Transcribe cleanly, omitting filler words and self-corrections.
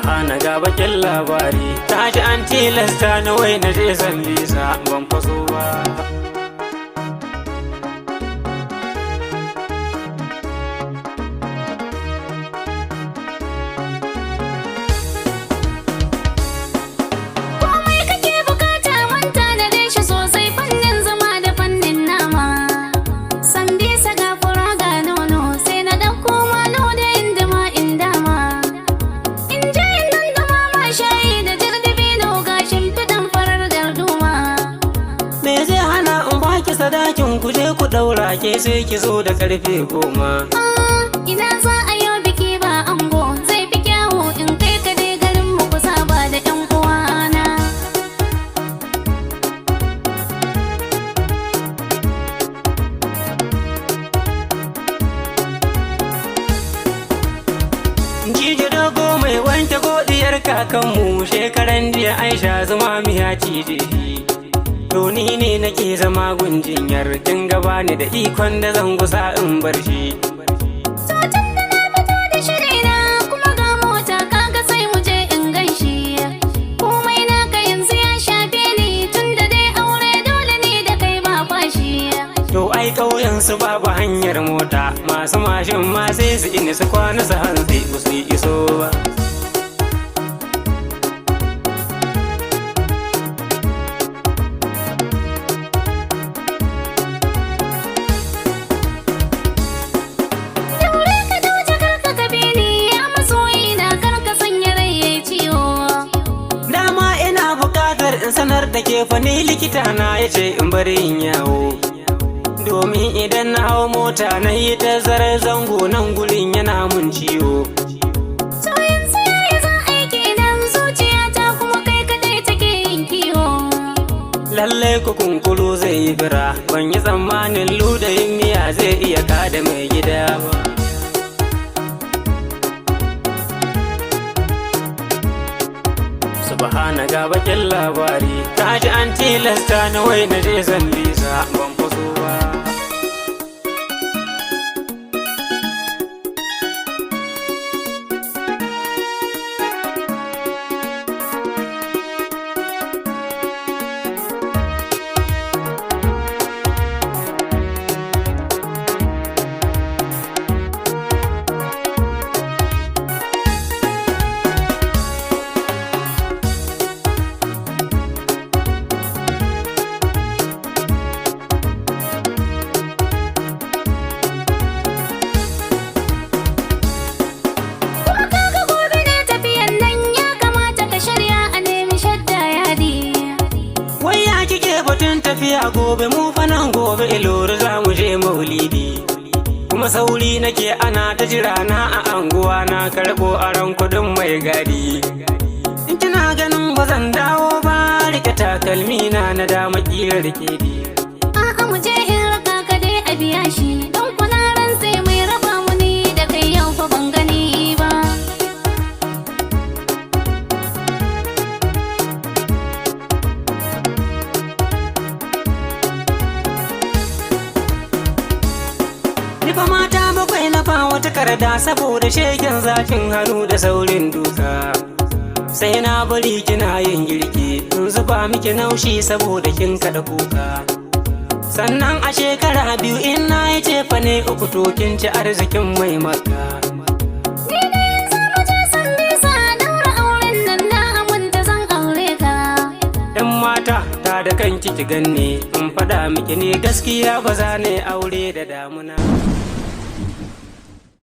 Subhana, ga bakin labari. Ta ji an tilasta ni wai na je Sambisa, ban faso ba. Komai kake bukata mun tanade shi sosai, fannin zama da fannin nama. Sambisa ga fura ga nono, sai na ɗauko malo da indima in dama. In je in dandama ma shayi da jardibino, ga shimfiɗan farar darduma. Me zai hana in baki sadakin, ku je ku daura, ke sai ki zo da karfe 10? Ah, ina za a yi biki ba ango? Zai fi kyawu in kai ka dai garin mu ku saba da 'yan uwana. Jiji dogo mai wanke godiyar kakanmu, shekaran jiya Aisha zama miya cije shi. To ni ne nake zama gunjinyar, kin gaba ni da ikon da zan gusa in bar shi. To tun da na fito da shirina kuma ga mota, kaga sai mu je in ganshi. Komai naka yanzu ya shafe ni, tun da dai aure dole ne da kai ba fashi. To ai ƙauyen su babu hanyar mota, masu mashin ma sai su ini su kwana su hantsi ba su yi iso ba. Daure ka dau jakar ka ka bi ni ya masoyi na, kar ka sanya rai yayi ciwo. Dama ina buƙatar in sanar da ke fa ni likita na ya ce in bari in yawo. Domin idan na hau mota na yi tazarar zango, nan gurin yana mun ciwo. To yanzu yaya za a yi kenan? Zuciyata kuma kai kadai take yin kiwo. Lallai ku kunkuru zai yi bira, ban yi tsammanin ludayin miya zai iya kada mai gida ba. Subhana, ga bakin labari. Ta ji an tilasta ni wai na je Sambisa, ban faso ba. Kuma kaga gobe ne tafiyan nan, ya kamata ka shirya a nemi shadda yadi. Wai ya kike batun tafiya gobe? Mu fa nan gobe Ilori za mu je maulidi. Kuma sauri nake, ana ta jira na a anguwa, na karɓo aron kuɗin mai gadi. In kina ganin ba zan dawo ba, rike takalmi na na dama ƙirar kedi. A'a, mu je in raka ka dai a biya shi, don kuna rantse mai raba mu ni da kai yau fa ban gani ba. Ni fa mata bakwai na fa wata karda saboda shegen zafin hannu da saurin duka. Sai na bari kina yin girki in zuba miki naushi saboda kin kada kuka. Sannan a shekara 2 in na yi cefa ne 3, to kin ci arzikin mai maka. Ni dai yanzu mu je Sambisa daura auren nan, na aminta zan aure ka. Yan mata, ta da kanki ki ganni in faɗa miki, ni gaskiya ba za ne aure da damuna.